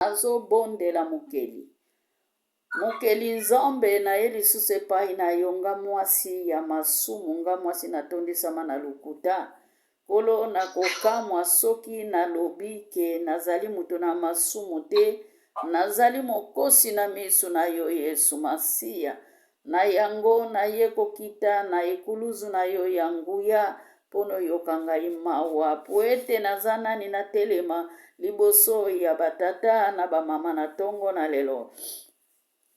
Nazobondela Mokeli. Mokeli Nzambe, naye lisusu epai na yo, nga mwasi ya masumu, nga mwasi natondisama na lokuta. Nkolo, nakokamwa soki nalobi ke nazali moto na masumu te, nazali mokosi na miso na yo, Yesu Masiya. Na yango, naye kokita na ekuluzu na yo ya nguya mpo n'oyoka ngai mawa, mpo ete naza nani natelema liboso ya batata na bamama na tongo na lelo.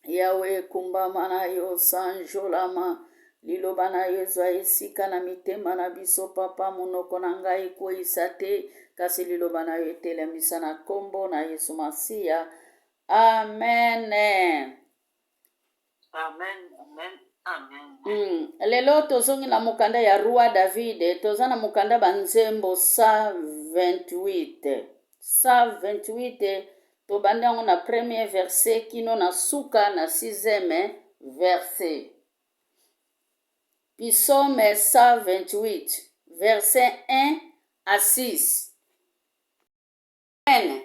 Yawe, kumbama na yo, sanjolama, liloba na yo ezwa esika na mitema na biso, Papa, monoko na ngai ekweisa te, kasi liloba na yo etelemisa na kombo na Yesu Masiya. Amen. Amen, amen, amen. Lelo tozongi na mokanda ya Roi David, toza na mokanda ba nzembo 128. 128 tobandi yango na premier verset kino na suka na sixième verset. Psaume 128 verset 1 à 6. Amen.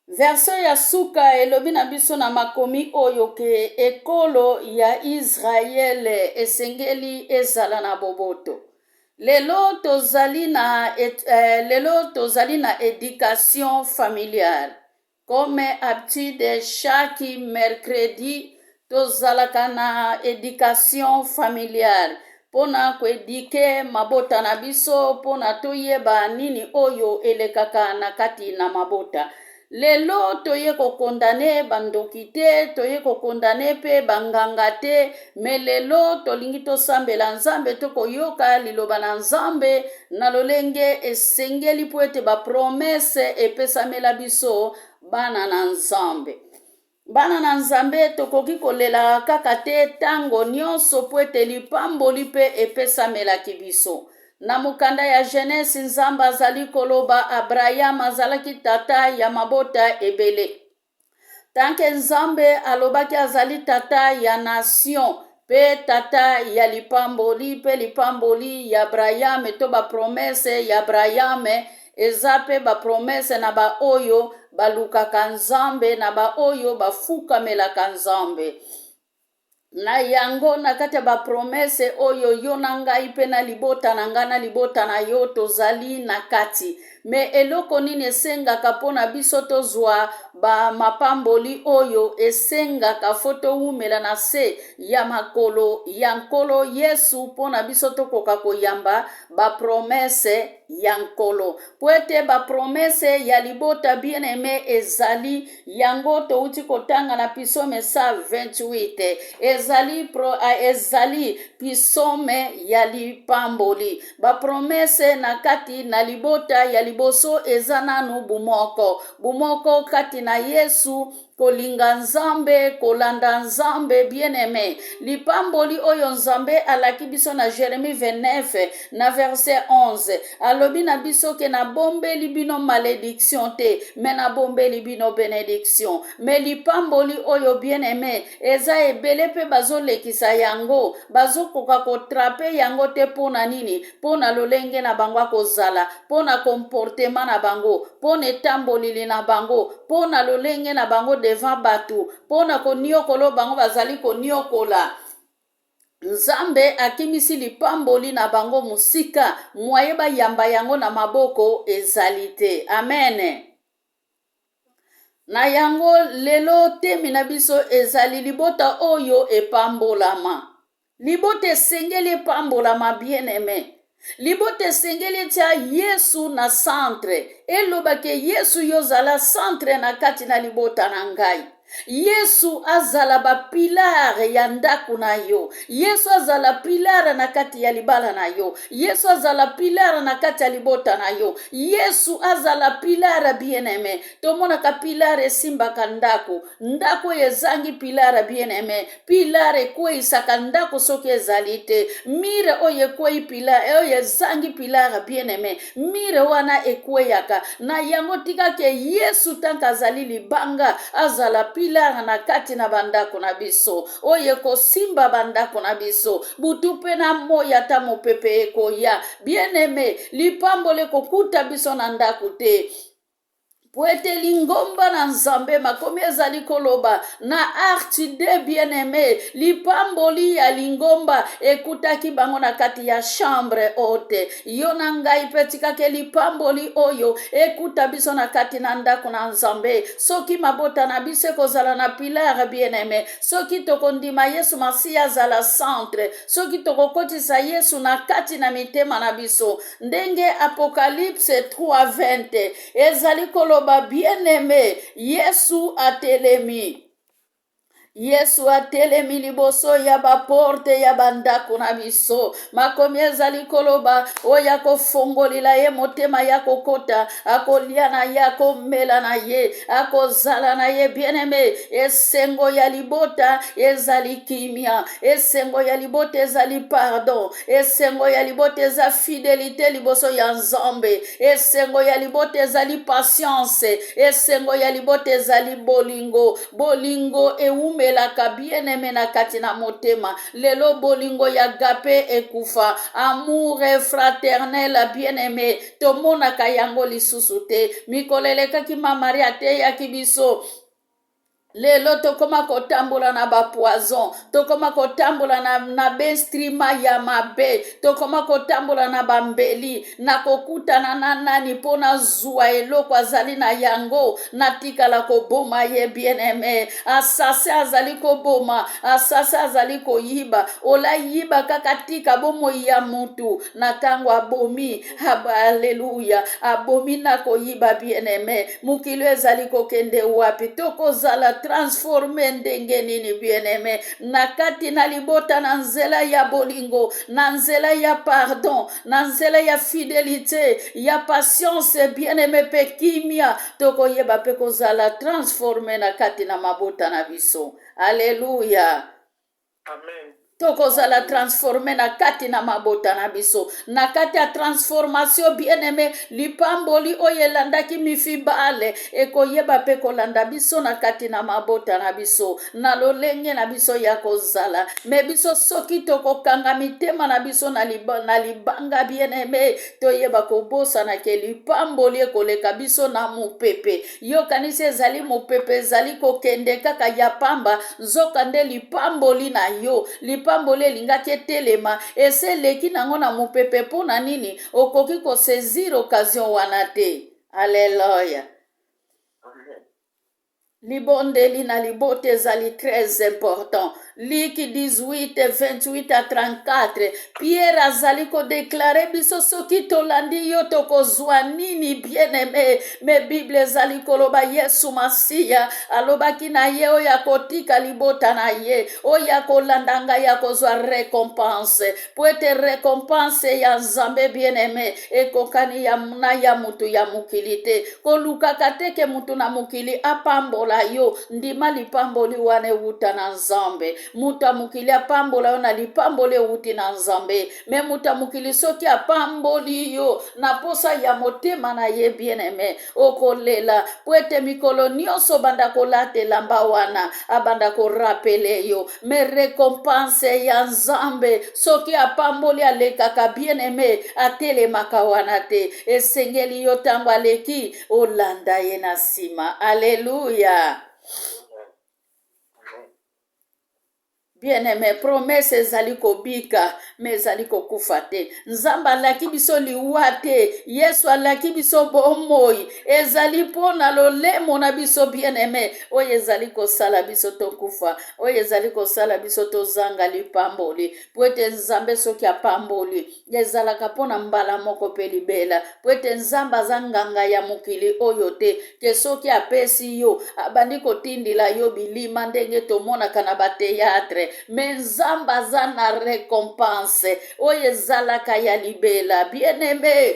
Verse ya suka elobi na biso na makomi oyo ke ekolo ya Israele esengeli ezala na boboto. Lelo tozali na, et, eh, lelo tozali na education familiale. Comme habitude chaque mercredi tozalaka na education familiale mpona koedike mabota na biso mpona toyeba nini oyo elekaka na kati na mabota. Lelo toye kokondane bandoki te, toye kokondane mpe banganga te, me lelo tolingi tosambela Nzambe, tokoyoka liloba na Nzambe na lolenge esengeli mpo ete bapromese epesamela biso bana na Nzambe. Bana na Nzambe, tokoki kolelaka kaka te ntango nyonso mpo ete lipamboli mpe epesamelaki biso. Na mokanda ya Genese, Nzambe azali koloba Abraham azalaki tata ya mabota ebele. Tanke Nzambe alobaki azali tata ya nation pe tata ya lipamboli pe lipamboli ya Abraham to ba promesse ya Abraham eza pe ba promesse na ba oyo balukaka Nzambe na ba oyo bafukamelaka Nzambe. Na yango, na kati ya bapromese oyo yo na ngai mpe na libota na ngai na libota na yo tozali na kati. Me eloko nini esengaka mpo na biso tozwa ba mapamboli oyo? Esengaka fo towumela na se ya makolo ya Nkolo Yesu mpo na biso tokoka koyamba bapromese ya Nkolo, mpo ete bapromese ya libota bien-aime ezali Yango touti kotanga na Pisome 128 ezali pro, ezali pisome ya lipamboli. Bapromese na kati na libota ya liboso eza nanu bumoko, bumoko kati na Yesu, kolinga Nzambe, kolanda Nzambe. Bien-aime, lipamboli oyo Nzambe alaki biso na Jeremie 29 na verset 11 alobi na biso ke nabombeli bino malediction te, me nabombeli bino benediction. Me lipamboli oyo bien aime eza ebele mpe bazolekisa yango, bazokoka kotrape yango te. Mpo na nini? Mpo na lolenge na bango akozala, mpo na comportement na bango, mpo na etambolili na bango, mpo na lolenge na bango devant bato, mpo na koniokola oyo bango bazali koniokola. Nzambe akimisi lipamboli na bango mosika, mwaye bayamba yango na maboko ezali te. Amen. Na yango lelo temi na biso ezali libota oyo epambolama. Libota esengeli epambolama, bien aime. Libota esengeli etia Yesu na centre. Eloba ke Yesu yo zala centre na kati na libota na ngai. Yesu azala ba pilar ya ndako na yo. Yesu azala pilar na kati ya libala na yo. Yesu azala pilar na kati ya libota na yo. Yesu azala pilar, bien-aimé. Tomonaka pilar esimbaka ndako. Ndako oyo ezangi pilar, bien-aimé, pilar ekweisaka ndako soki ezali te. Mire oyo ekwei pilar, oyo ezangi pilar, bien-aimé, mire wana ekweyaka. Na yango tika ke Yesu tanka azali libanga azala pilar na kati na bandako na biso, oyo ekosimba bandako na biso butu mpe na moi, ata mopepe ekoya, bien-aimé, lipamboli ekokuta biso na ndako te. Mpo ete lingomba na Nzambe, makomi ezali koloba na Acte 2, bien-aime, lipamboli ya lingomba ekutaki bango na kati ya chambre haute. Yo na ngai mpe tikake lipamboli oyo ekuta biso na kati na ndako na Nzambe. Soki mabota na biso ekozala na pilar, bien-aime, soki tokondima Yesu Masiya azala centre, soki tokokotisa Yesu na kati na mitema na biso, ndenge Apocalypse 3:20 ezali koloba, bien-aime, Yesu atelemi. Yesu atelemi liboso ya baporte ya bandako na biso. Makomi ezali koloba, oyo akofongolela ye motema ya kokota, akolia na ye, akomela na ye, akozala na ye. Bien-aime, esengo ya libota ezali kimia, esengo ya libota ezali pardon, esengo ya libota eza fidelite liboso ya Nzambe, esengo ya libota ezali patience, esengo ya libota ezali bolingo. Bolingo ewumelaka, bien-aime, na kati na motema. Lelo bolingo ya agape ekufa, amour fraternel, bien-aime, tomonaka yango lisusu te. Mikolo elekaki, ma Marie ateyaki biso. Lelo tokoma kotambola na bapoison, tokoma kotambola na bainstrima ya mabe, tokoma kotambola na bambeli. Nakokutana na nani mpo nazwa eloko azali na yango, natikala koboma ye? Bien-aime, assassin azali koboma, assassin azali koyiba. Olayiba kaka, tika bomoi ya mutu na ntango abomi. Aleluya, abomi na koyiba. Bien-aime, mokili ezali kokende wapi? Tokozala transformé ndenge nini, bien-aime, na kati na libota, na nzela ya bolingo, na nzela ya pardon, na nzela ya fidélité, ya patience, bien-aime, mpe kimia? Tokoyeba mpe kozala transformé na kati na mabota na biso. Aleluya. Amen. Tokozala transformé na kati na mabota na biso. Na kati ya transformation, bien-aime, lipamboli oyo elandaki Mefibale ekoyeba mpe kolanda biso na kati na mabota na biso, na lolenge na biso ya kozala. Me biso, soki tokokanga mitema na biso na libanga, bien-aime, toyeba kobosana ke lipamboli ekoleka biso na mopepe. Yokanisi ezali mopepe, ezali kokende kaka ya pamba, nzoka nde lipamboli na yo, lipamboli elingaki etelema, ese eleki nango na mopepe. Mpo na nini okoki kosaisir occasion wana te? Alleluya. Amen. Libondeli na libota ezali très important. Luc 18, 28 à 34, Pierre azali kodéclarer biso: soki tolandi yo, tokozwa nini? Bien-aime, me Bible ezali koloba, Yesu Masiya alobaki na ye: oyo akotika libota na ye, oyo akolanda ngai, akozwa récompense, po ete récompense ya Nzambe, bien-aime, ekokani ya, na ya mutu ya mokili te. Kolukaka te ke mutu na mokili apambola yo. Ndima lipamboli wana ewuta na Nzambe. Mutu ya mokili apambola yo na lipamboli ewuti na Nzambe, me mutu ya mokili soki apamboli yo na posa ya motema na ye, bien-aime, okolela, po ete mikolo nyonso banda kolata elamba wana, abanda korappeler yo. Me récompense ya Nzambe, soki apamboli, alekaka, bien-aime, atelemaka wana te. Esengeli yo, ntango aleki, olanda ye na nsima. Aleluya. Amen. Bien-aime, promesse ezali kobika, me ezali kokufa te. Nzambe alaki biso liwa te, Yesu alaki biso bomoi. Ezali mpo na lolemo na biso, bien-aime, oyo ezali kosala biso tokufa, oyo ezali kosala biso tozanga lipamboli, po ete Nzambe soki apamboli, ezalaka mpo na mbala moko mpe libela, po ete Nzambe aza nganga ya mokili oyo te ke soki apesi yo, abandi kotindila yo bilima ndenge tomonaka na bathéâtre. Me Nzambe aza na récompense oyo ezalaka ya libela. Bien-aime,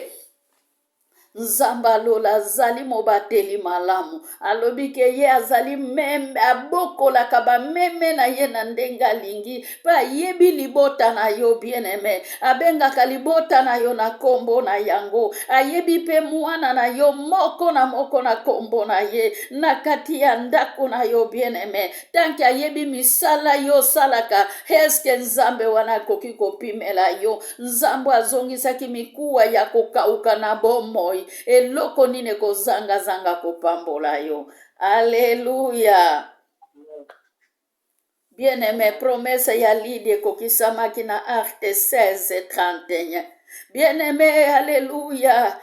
Nzambe alola azali mobateli malamu. Alobi ke ye azali meme, abokolaka bameme na ye na ndenge alingi, mpe ayebi libota na yo. Bien-aime, abengaka libota na yo na nkombo na yango, ayebi mpe mwana na yo moko na moko na nkombo na ye na kati ya ndako na yo. Bien-aime, tant que ayebi misala yo osalaka, eske Nzambe wana akoki kopimela yo? Nzambe azongisaki mikuwa ya kokauka na bomoi. bomoi, eloko nini ekozangazanga kopambola yo? Aleluya! Bien aime, promesse ya Lydie ekokisamaki na Acte 16 31. Bien aime, aleluya.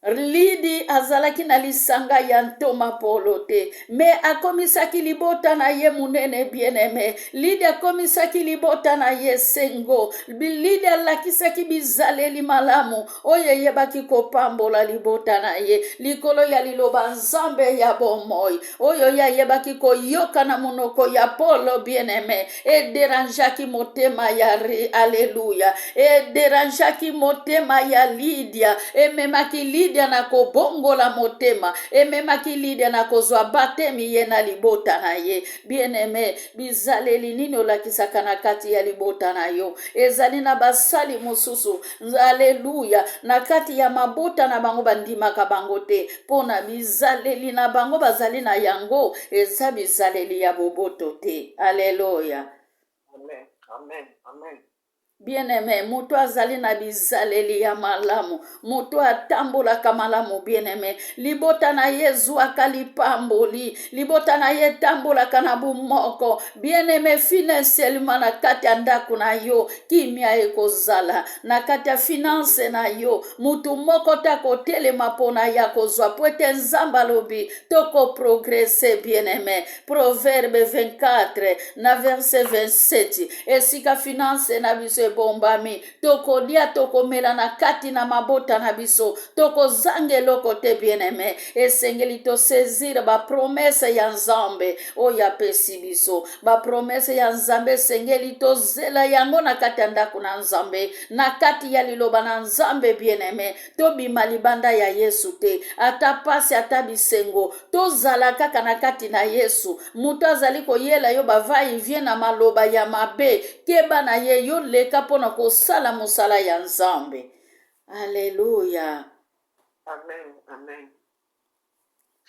Lidi azalaki na lisanga ya ntoma Polo te, me akomisaki libota na ye monene. Bien-aime, Lidi akomisaki libota na ye sengo. Lidi alakisaki bizaleli malamu oyo eyebaki kopambola libota na ye likolo ya liloba Nzambe ya bomoi oyo ye ayebaki koyoka na monoko ya Polo. Bien-aime, ederangeaki motema ya aleluya, ederangeaki motema ya Lidia, ememaki Lidia na kobongola motema, ememaki Lidia na kozwa batemi ye na libota na ye. Bien-aime, bizaleli nini olakisaka na kati ya libota na yo? Ezali na basali mosusu, aleluya, na kati ya mabota na bango bandimaka bango te mpo na bizaleli na bango bazali na yango eza bizaleli ya boboto te. Aleluya. Amen. Amen. Amen. Bien-aime, moto azali na bizaleli ya malamu, moto atambolaka malamu. Bien-aime, libota na ye ezwaka lipamboli, libota na ye etambolaka na bomoko. Bien-aime, financièrement na kati ya ndako na yo kimia ekozala, na kati ya finance na yo moto moko te akotelema mpona ya kozwa, po ete Nzambe alobi tokoprogrese. Bien-aime, Proverbe 24 na verse 27, esika finance na biso ebombami, tokolia tokomela na kati na mabota na biso, tokozanga eloko te. Bien-aime, esengeli tosaisir bapromese ya Nzambe oyo apesi biso. Bapromese ya Nzambe esengeli tozela yango na kati ya ndako na Nzambe, na kati ya liloba na Nzambe. Bien-aime, tobima libanda ya Yesu te, ata pasi ata bisengo, tozala kaka na kati na Yesu. Moto azali koyela yo bavai-vie na maloba ya mabe, keba na ye, yo leka mpo na kosala mosala ya Nzambe. Aleluya. Amen. Amen.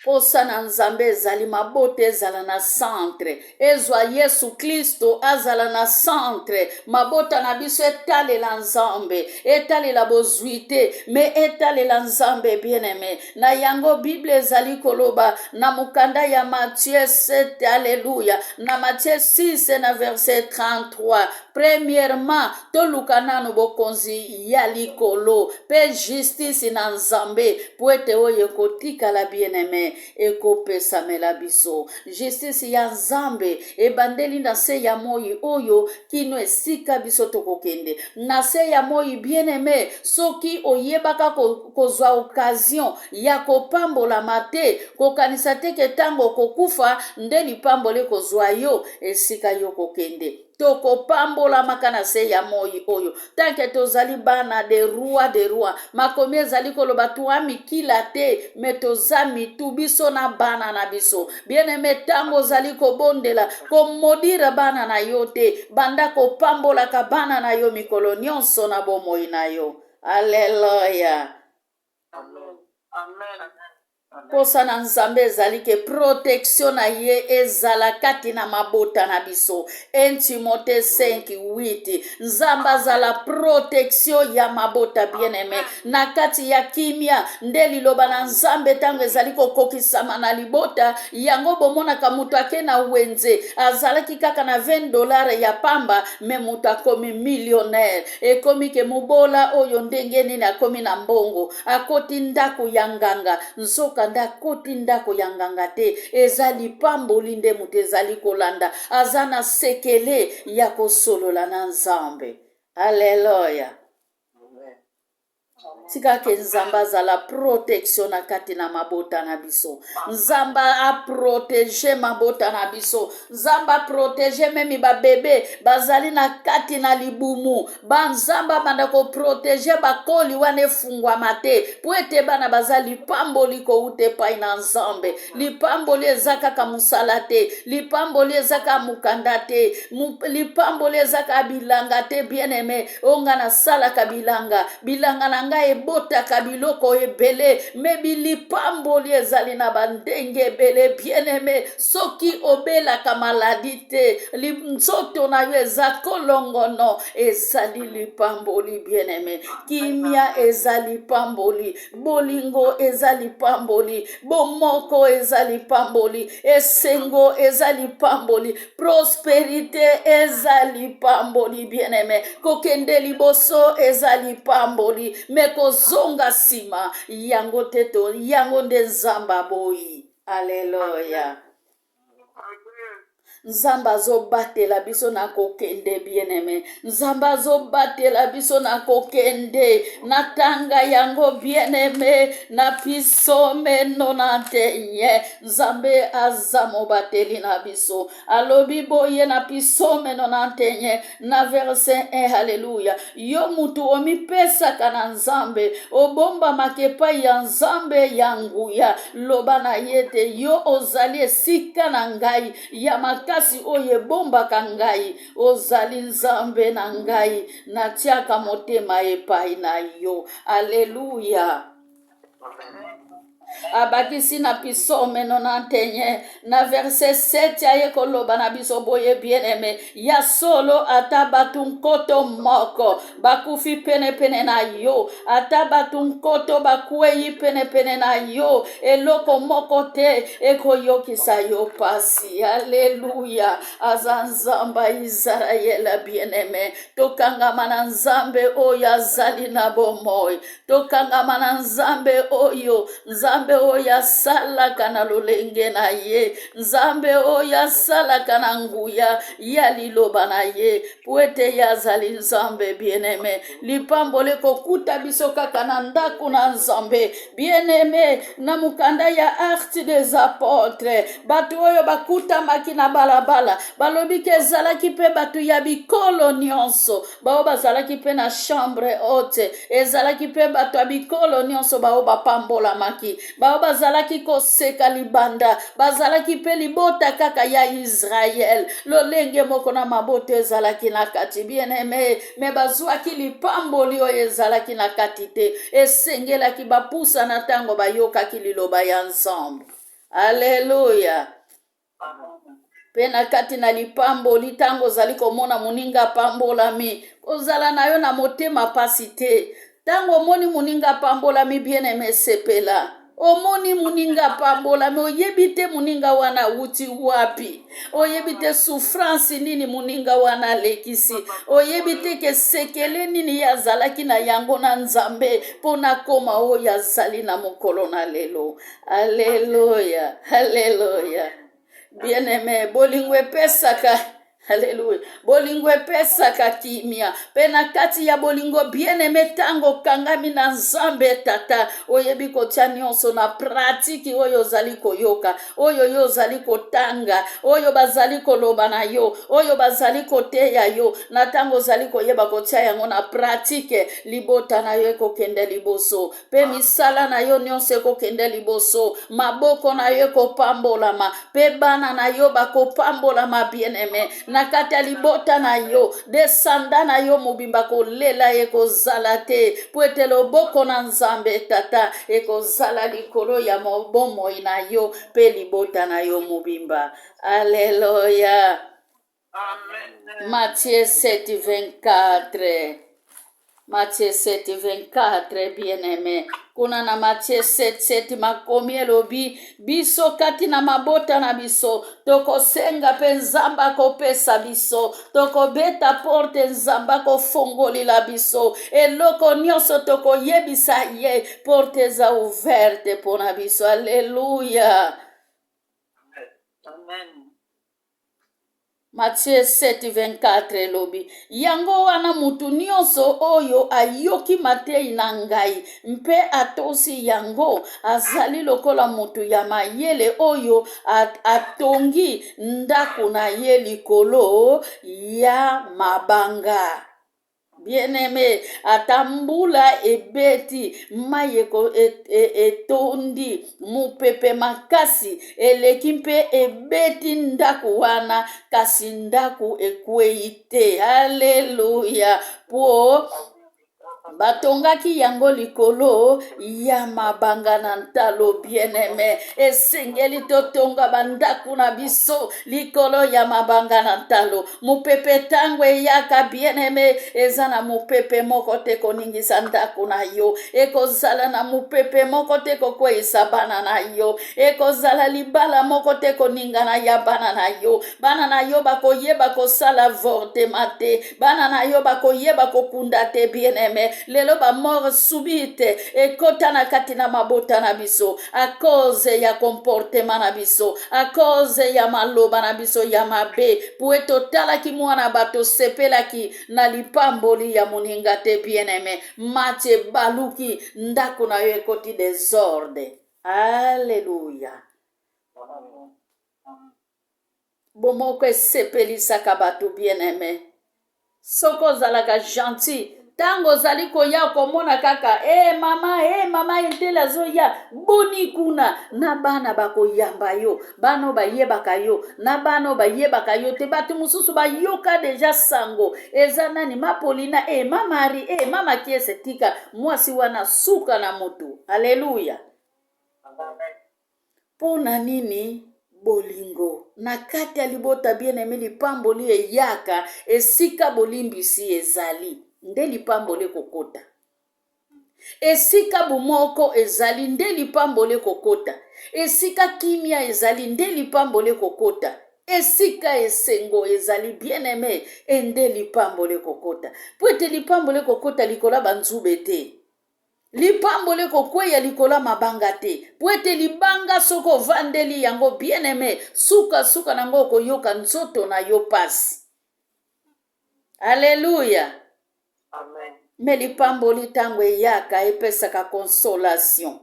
Posa na Nzambe ezali mabota ezala na centre, ezwa Yesu Klisto azala na centre. Mabota na biso etalela Nzambe, etalela bozwi te, me etalela Nzambe. Bien-aime, na yango Bible ezali koloba na mokanda ya Matthieu 7, aleluya, na Matthieu 6 na verset 33: premièrement toluka nanu bokonzi ya likolo mpe justice na Nzambe, po ete oyo ekotikala, bien-aime, ekopesamela biso. Justice ya Nzambe ebandeli na se ya moi oyo kino esika biso tokokende na se ya moi. Bien-aime, soki oyebaka kozwa occasion ya kopambolama te, kokanisa te ke ntango okokufa nde lipamboli ekozwa yo esika yo kokende. Tokopambolamaka na se ya moi oyo tant que tozali bana de roi de roi. Makomi ezali koloba toa mikila te, me toza mitu, biso na bana na biso. Bien-aime, ntango ozali kobondela, komaudire bana na yo te, banda kopambolaka bana na yo mikolo nyonso na bomoi na yo. Aleluya. Amen. Amen. Posa na Nzambe ezali ke protection na ye ezala kati na mabota na biso. 1 Timote 5 8, Nzambe azala protection ya mabota. Bien-aime, na kati ya kimia nde liloba na Nzambe ntango ezali kokokisama na libota yango. Bomonaka moto ake na wenze, azalaki kaka na 20 $ ya pamba, me moto akomi millionnaire. Ekomi ke mobola oyo ndenge nini akomi na mbongo? Akoti ndako ya nganga, nzoka nde akoti ndako ya nganga te, eza lipamboli nde moto ezali kolanda, aza na sekele ya kosolola na Nzambe. Aleluya. Amen. Tikake Nzambe azala protection na kati na mabota na biso. Nzambe aprotege mabota na biso, Nzambe aprotege même babebe bazali na kati na libumu. Banzambe abanda koprotege bakoli wana efungwama te, po ete bana baza lipamboli kouta epai na Nzambe. Lipamboli eza kaka mosala te, lipamboli eza kaka mokanda te, lipamboli eza kaka bilanga te. Bien aimé, oyo nga nasalaka bilanga, bilanga na ngai. Mabanga ebotaka biloko ebele, me bilipamboli ezali na bandenge ebele. Bien-aime, soki obelaka maladi te, nzoto na yo eza kolongono, ezali lipamboli. Bien-aime, kimia eza lipamboli, bolingo eza lipamboli, bomoko eza lipamboli, esengo eza lipamboli, prosperite eza lipamboli. Bien-aime, kokende liboso eza lipamboli, me kozonga nsima yango te, to yango nde Nzambe aboyi. Aleluya. Nzambe azobatela biso na kokende. Bien-aime, Nzambe azobatela biso na kokende. Natanga yango, bien-aime, na Psaume 91. Nzambe aza mobateli na biso. Alobi boye na Psaume 91 na verset 1. Haleluya. Yo mutu omipesaka na Nzambe, obombamaka epai ya Nzambe ya nguya, loba na ye te: "Yo ozali esika na ngai ya makasi oyo ebombaka ngai, ozali Nzambe na ngai, natiaka motema epai na yo." Aleluya. Abakisi na Psaume 91 na verset 7, aye koloba na biso boye, bien-aime: "Ya solo, ata bato 1000 bakufi penepene na yo, ata bato 1000 bakwei penepene na yo, eloko moko te ekoyokisa yo pasi." Aleluya. Aza Nzambe ya Israele. Bien-aime, tokangama na Nzambe oyo azali na bomoi. Tokangama na Nzambe oyo, Nzambe oyo asalaka na lolenge na ye, Nzambe oyo asalaka na nguya ya liloba na ye, po ete ye azali Nzambe. Bien-aime, lipamboli ekokuta biso kaka na ndako na Nzambe. Bien-aime, na mokanda ya Actes des Apôtres, bato oyo bakutamaki na balabala, balobi ke ezalaki mpe bato ya bikolo nyonso bao bazalaki mpe na chambre haute. Ezalaki mpe bato ya bikolo nyonso bao bapambolamaki. Bao bazalaki koseka libanda bazalaki mpe libota kaka ya Israel, lolenge moko na mabota ezalaki na kati. Bien-aime, me bazwaki lipamboli oyo ezalaki na kati te. Esengelaki bapusana ntango bayokaki liloba ya Nzambe. Aleluya. Mpe na kati na lipamboli, ntango ozali komona moninga apambolami, kozala na yo na motema pasi te. Ntango omoni moninga apambolami, bien-aime, esepela. Omoni moninga apambolami, oyebi te moninga wana awuti wapi, oyebi te souffrance nini moninga wana alekisi, oyebi te ke sekele nini ye azalaki na yango na Nzambe mpo na koma oyo azali na mokolo na lelo. Alleluya, alleluya. Bien-aime, bolingo epesaka, aleluya, bolingo epesaka kimia. Mpe na kati ya bolingo, bien-aime, ntango okangami na Nzambe Tata, oyebi kotia nyonso na pratique, oyo ozali koyoka, oyo yo ozali kotanga, oyo bazali koloba na yo, oyo bazali koteya yo. Na ntango ozali koyeba kotia yango na pratique, libota na yo ekokende liboso, mpe misala na yo nyonso ekokende liboso, maboko na yo ekopambolama, mpe bana na yo bakopambolama. Bien-aime, na kati ya libota na yo, descendant na yo mobimba, kolela ekozala te, po ete loboko na Nzambe Tata ekozala likolo ya bomoi na yo mpe libota na yo mobimba. Alleluya. Matthieu 7 24, Matthieu 7 24. Bien-aimé, kuna na Matthieu 7 7, makomi elobi biso: kati na mabota na biso, tokosenga mpe Nzambe akopesa biso, tokobeta porte, Nzambe akofongolila biso. Eloko nyonso tokoyebisa ye, porte eza ouverte mpona biso. Alleluya. Amen. Matthieu 7:24 elobi yango wana: "Mutu nyonso oyo ayoki matei na ngai mpe atosi yango azali lokola mutu ya mayele oyo atongi ndako na ye likolo ya mabanga." Bien-aimé, ata mbula ebeti, mai etondi, mopepe makasi eleki mpe ebeti ndako wana, kasi ndako ekwei te. Alleluya. Po Batongaki yango likolo ya mabanga na ntalo. Bien-aime, esengeli totonga bandako na biso likolo ya mabanga na ntalo. Mopepe ntango eyaka, bien-aime, eza na mopepe moko te koningisa ndako na yo, ekozala na mopepe moko te kokweisa bana na yo, ekozala libala moko te koningana ya bana na yo. Bana na yo bakoyeba kosala avortement te, bana na yo bakoyeba kokunda te. Bien-aime, lelo ba mort subite ekota na kati na mabota na biso à cause ya comportement na biso, à cause ya maloba na biso ya mabe, po ete otalaki mwana bato, osepelaki na lipamboli ya moninga te. Bien-aime, mati ebaluki, ndako na yo ekoti desordre. Alleluya. Bomoko esepelisaka bato. Bien-aime, soki ozalaka gentil, ntango ozali koya, okomona kaka: "E mama, e mama entele azoya, boni kuna." Na bana bakoyamba yo, bana oyo bayebaka yo na bana oyo bayebaka yo te. Bato mosusu bayoka déjà sango eza nani: mapolina, e ma Marie, e mama Kiese. Tika mwasi wana, suka na motu. Aleluya. Mpo na nini? Bolingo na kati ya libota. Bien-aime, lipamboli eyaka esika bolimbisi ezali, nde lipamboli ekokota. Esika bomoko ezali, nde lipamboli ekokota. Esika kimia ezali, nde lipamboli ekokota. Esika esengo ezali, bien-aime, ende lipamboli ekokota, po ete lipamboli ekokota likolo ya banzube te, lipamboli ekokweya likolo ya mabanga te, po ete libanga, soki ovandeli yango, bien-aime, sukasuka nango okoyoka nzoto na yo pasi. Alleluya. Amen. Me lipamboli ntango eyaka, epesaka consolation.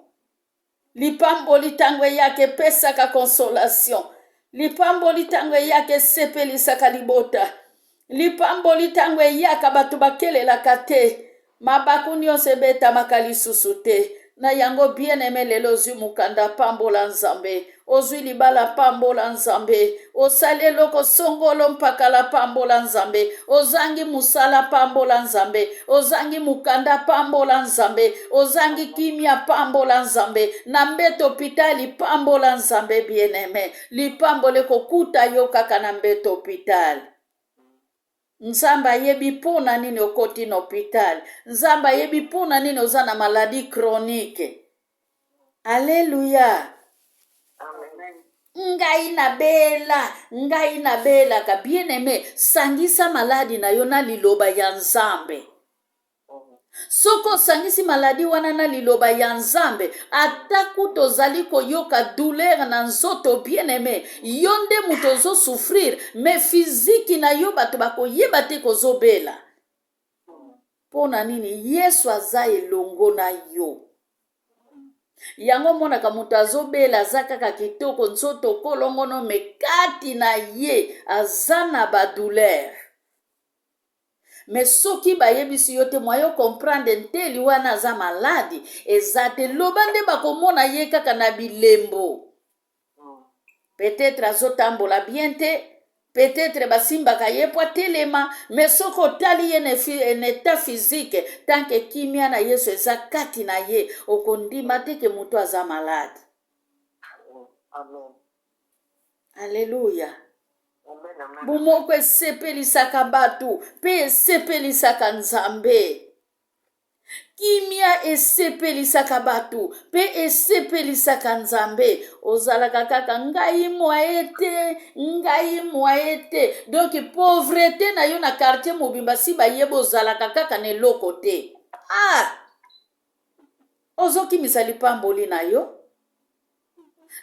Lipamboli ntango eyaka, epesaka consolation. Lipamboli ntango eyaka, esepelisaka libota. Lipamboli ntango eyaka, bato bakelelaka te, mabaku nyonso ebetamaka lisusu te. Na yango, bien-aime, lelo ozwi mokanda, pambola Nzambe. Ozwi libala, pambola Nzambe. Osali eloko songolo mpakala, pambola Nzambe. Ozangi mosala, pambola Nzambe. Ozangi mokanda, pambola Nzambe. Ozangi kimia, pambola Nzambe. Na mbeto hopitali, pambola Nzambe. Bien-aime, lipambola ekokuta yo kaka na mbeto hopitali. Nzambe ayebi mpo na nini okoti na hôpital. Nzambe ayebi mpo na nini oza na maladie chronique. Alleluya. Amen. Ngai nabela, ngai nabelaka. Bien-aime, sangisa maladi na yo na liloba ya Nzambe. Soki osangisi maladi wana na liloba ya Nzambe, ata kuta ozali koyoka douleur na nzoto, bien-aime, yo nde moto ozosouffrir, mais physique na yo, bato bakoyeba te kozobela. Mpo na nini? Yesu aza elongo na yo. Yango omonaka moto azobela, aza kaka kitoko, nzoto kolongono, mais kati na ye aza na badouleur. Mais soki bayebisi yo te, moyen comprendre nteli wana aza maladi eza te. Loba nde bakomona ye kaka na bilembo. Peut-être azotambola bien te, peut-être basimbaka ye po atelema, mais soki otali ye na état physique, tant que kimia na Yesu eza kati na ye, okondima te ke moto aza malade. Amen. Alleluya. Amen. Amen. Bomoko esepelisaka bato mpe esepelisaka Nzambe. Kimia esepelisaka bato mpe esepelisaka Nzambe. Ozalaka kaka: "Ngai moyen te, ngai moyen te." Donc pauvreté na yo na quartier mobimba si bayeba ozalaka kaka na eloko te. Ah, ozokimisa lipamboli na yo.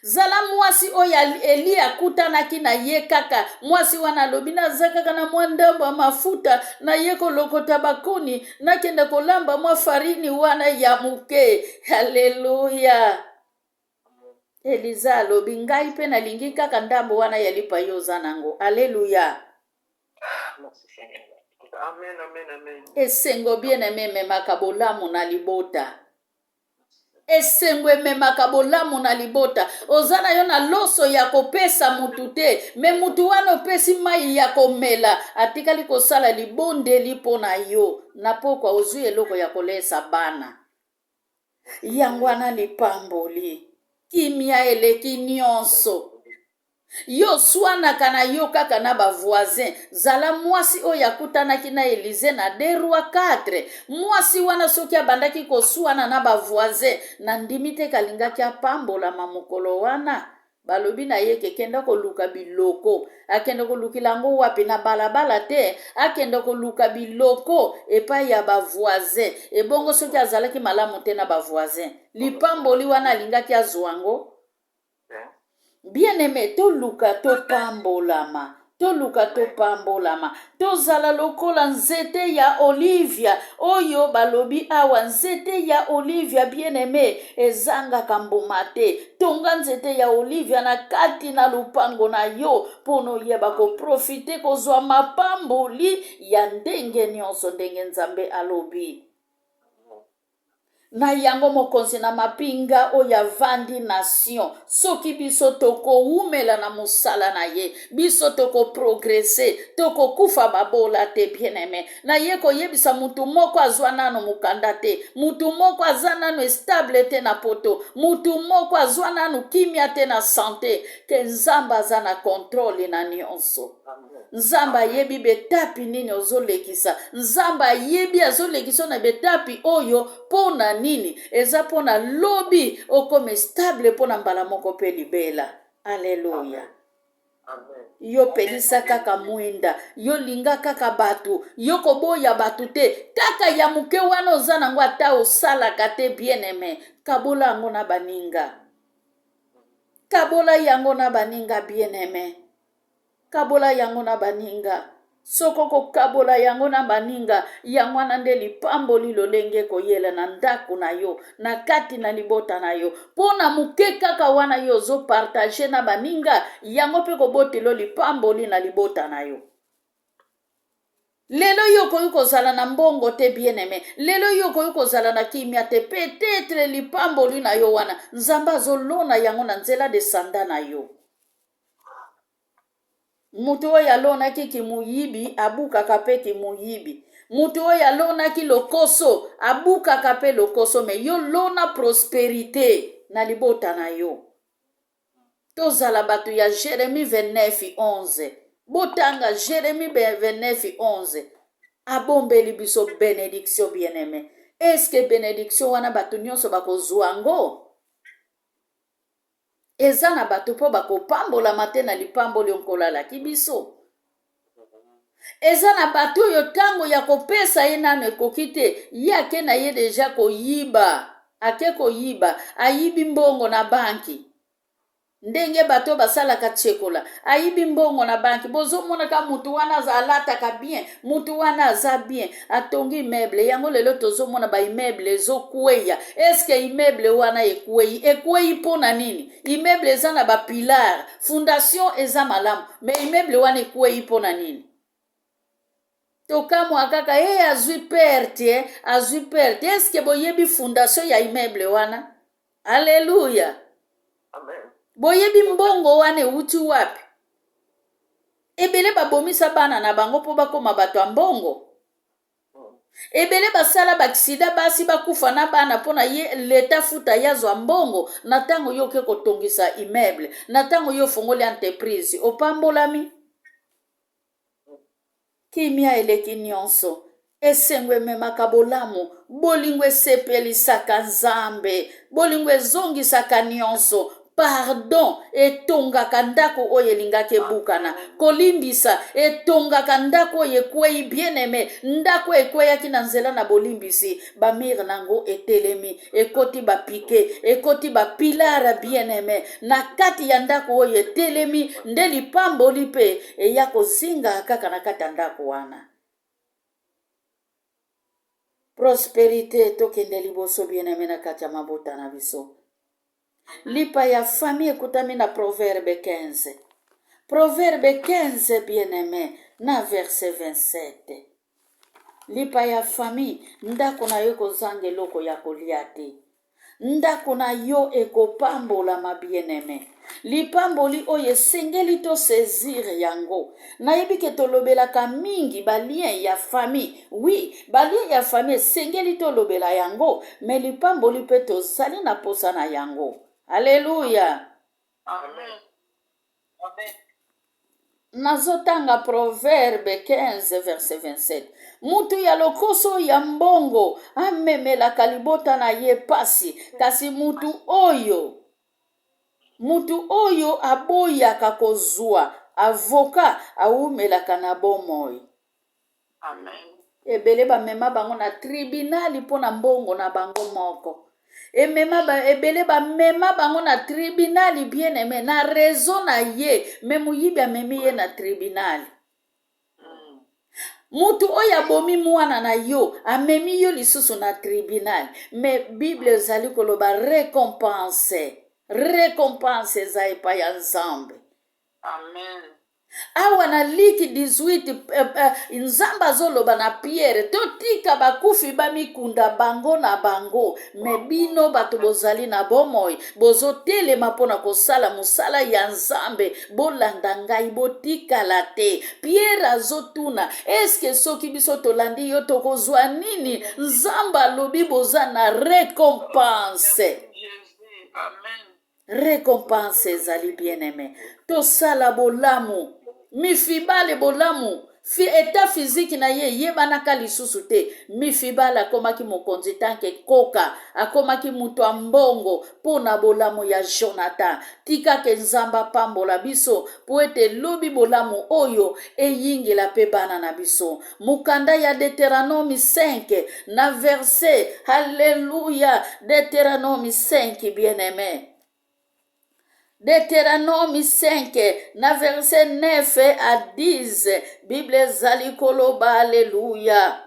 Zala mwasi oyo Eli akutanaki na ye. Kaka mwasi wana alobi: "Naza kaka na mwa ndambo ya mafuta, naye kolokota bakoni, nakende kolamba mwa farini wana ya moke." Aleluya. Eliza alobi: "Ngai mpe nalingi kaka ndambo wana ya lipa yo oza nango." Aleluya. Merci Seigneur. Amen, amen, amen. Esengo, bien-aime, ememaka bolamu na libota. Esengo ememaka bolamu na libota. Oza na yo na loso ya kopesa mutu te, me mutu wana opesi mai ya komela, atikali kosala libondeli mpo na yo. Na pokwa ozwi eloko ya kolesa bana. Yango wana lipamboli. Kimia eleki nyonso. Yo oswanaka na yo kaka na ba voisin. Zala mwasi oyo akutanaki na Elize na 2 Rois 4. Mwasi wana soki abandaki koswana na ba voisin, na ndimi te kalingaki apambolama mokolo wana. Balobi na ye ke kenda koluka biloko. Akende kolukila yango wapi? Na balabala te. Akende koluka biloko epai ya ba voisin. Ebongo soki azalaki malamu te na ba voisin, lipamboli wana alingaki azwa yango? Bien aime, toluka topambolama, toluka topambolama, tozala lokola nzete ya olivia oyo balobi awa. Nzete ya olivia, bien aime, ezangaka mbuma te. Tonga nzete ya olivia na kati na lopango na yo mpo na oyeba koprofite kozwa mapamboli ya ndenge nyonso ndenge Nzambe alobi. Na yango, mokonzi na mapinga oyo avandi na Sion, soki biso tokowumela na mosala na ye, biso tokoprogrese, tokokufa babola te. Bien-aime, naye koyebisa mutu moko azwa nano mokanda te, mutu moko aza nano estable te na poto, mutu moko azwa nano kimia te na sante, ke Nzambe aza na kontrole na nyonso. Nzambe ayebi betapi nini ozolekisa. Nzambe ayebi azolekisa na betapi oyo mpo na nini. Eza mpo na lobi okoma stable mpo na mbala moko mpe libela. Aleluya. Yo pelisa kaka mwinda, yo linga kaka bato, yo koboya bato te. Kaka ya moke wana oza nango, ata osalaka te, bien aime, kabola yango na baninga. Kabola yango na baninga, bien aime. Kabola yango na baninga. Soki okokabola yango na baninga, yango wana nde lipamboli lolenge ekoyela na ndako na yo, na kati na libota na yo. Mpo na moke kaka wana yo ozopartage na baninga, yango mpe kobotelo lipamboli na libota na yo. Lelo yo okoki kozala na mbongo te, bien aime. Lelo yo okoki kozala na kimia te. Peut-être lipamboli na yo wana, Nzambe azolona yango na nzela de sanda na yo. Moto oyo alonaki kimoyibi abukaka mpe kimoyibi. Moto oyo alonaki lokoso abukaka mpe lokoso. Me yo lona prosperite na libota na yo. Tozala bato ya Jeremie 29 11. Botanga Jeremie 29 11. Abombeli biso benediction, bien-aime. Eske benediction wana bato nyonso bakozwa yango? Eza na bato mpo bakopambolama te na lipamboli oyo Nkolo alaki biso. Eza na bato oyo ntango ya kopesa ye nano ekoki te, ye ake na ye deja koyiba, ake koyiba, ayibi mbongo na banki. Ndenge bato basalaka tchekola, ayibi mbongo na banki. Bozomonaka mutu wana alataka bien, mutu wana aza bien, atongi immeuble yango. Lelo tozomona ba immeuble ezokweya. Eske immeuble wana ekwei? Ekwei mpo na nini? Immeuble eza na ba pilar, fondation eza malamu, me immeuble wana ekwei mpo na nini? Tokamwa kaka ye azwi perte, azwi perte. Eske boyebi fondation ya immeuble wana? Aleluya. Boyebi mbongo wana ewuti wapi? Ebele babomisa bana na bango mpo bakóma bato ya mbongo. Ebele basala baksida, basi bakufa na bana mpo na ye leta futa ye azwa mbongo. Na ntango yo oke kotongisa immeuble, na ntango yo ofongoli entreprise, opambolami. Kimia eleki nyonso. Esengo ememaka bolamu. Bolingo esepelisaka Nzambe. Bolingo ezongisaka nyonso. Pardon etongaka ndako oyo elingaki ebukana. Kolimbisa etongaka ndako oyo ekwei. Bien aime, ndako ekweyaki na nzela na bolimbisi, bamire nango etelemi, ekoti bapike, ekoti bapilara. Bien aime, na kati ya ndako oyo etelemi nde lipamboli mpe eya kozinga kaka na kati ya ndako wana. Prosperite, tokende liboso, bien aime, na kati ya mabota na biso. Lipa ya famille ekutami na Proverbe 15. Proverbe 15, bien aime, na verset 27. Lipa ya famille, ndako na yo ekozanga eloko ya kolia te. Ndako na yo ekopambolama bien-aime. Lipamboli oyo esengeli to saisir yango. Nayebi ke tolobelaka mingi ba lien ya famille. Oui, ba lien ya famille esengeli tolobela yango, mais lipamboli pe tozali na posa na yango. Alleluia. Amen. Amen. Nazotanga Proverbe 15 verset 27. Mutu ya lokoso ya mbongo amemelaka libota na ye pasi, kasi mutu oyo mutu oyo aboyaka kozua avocat awumelaka na bomoi. Amen. Ebele bamema bango na tribinali mpo na mbongo na bango moko. Emema ba, ebele bamema bango na tribinali bien aime na raison na ye me moyibi amemi ye na tribinali. Mutu oyo abomi mwana na yo amemi yo lisusu na tribinali. Me Bible ezali koloba recompense, recompense eza epai ya Nzambe. Amen. Awa na Liki 18, Nzambe azoloba na Pierre, totika bakufi bamikunda bango na bango, me bino bato bozali na bomoi, bozotelema mpo na kosala mosala ya Nzambe, bolanda ngai, botikala te. Pierre azotuna, eske soki biso tolandi yo tokozwa nini? Nzambe alobi boza na recompense. Amen. Recompense ezali bien aime. Tosala bolamu. Mifibale bolamu. Fi, etat physique na ye eyebanaka lisusu te. Mifibale akomaki mokonzi tanke koka, akomaki moto ya mbongo mpo na bolamu ya Jonathan. Tika ke Nzambe apambola biso mpo ete lobi bolamu oyo eyingela mpe bana na biso. Mokanda ya Deuteronome 5 na verset, Alléluia, Deuteronome 5, bien-aimé. Deuteronome 5 na verset 9 à 10, Bible ezali koloba, Alléluia.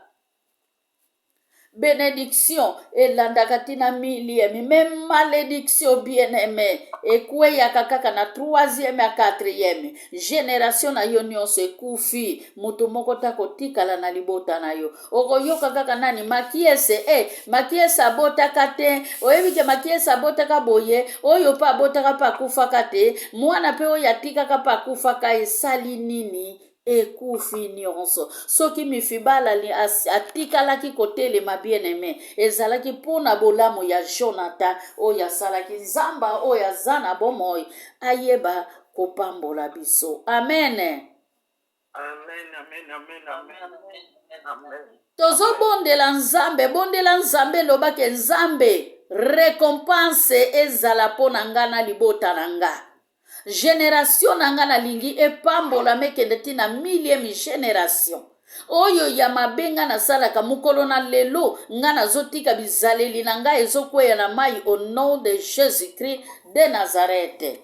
Benediction elandaka ti na millième, mais malédiction bien-aimé ekweyaka kaka na troisième ya quatrième génération na yo nyonso ekufi, moto moko ta kotikala na libota na yo. Okoyoka kaka nani Makiese, Makiese abotaka te, oyebi ke Makiese abotaka boye, oyo pe abotaka pe akufaka te, mwana pe oyo atikaka pe akufaka, esali nini? Ekufi nyonso. Soki Mifibala atikalaki kotelema bien-aime, ezalaki mpo na bolamu ya Jonathan oyo asalaki. Nzambe oyo aza na bomoi ayeba kopambola biso. Amen. Amen, amen, amen, amen, amen. Tozobondela Nzambe, bondela Nzambe, lobake Nzambe, recompense ezala mpo na nga na libota na nga. Generation na nga nalingi epambola mekende ti na millième generation. Oyo ya mabe nga nasalaka mokolo na lelo, nga nazotika bizaleli na nga ezokweya na mai au nom de Jésus-Christ de Nazareth.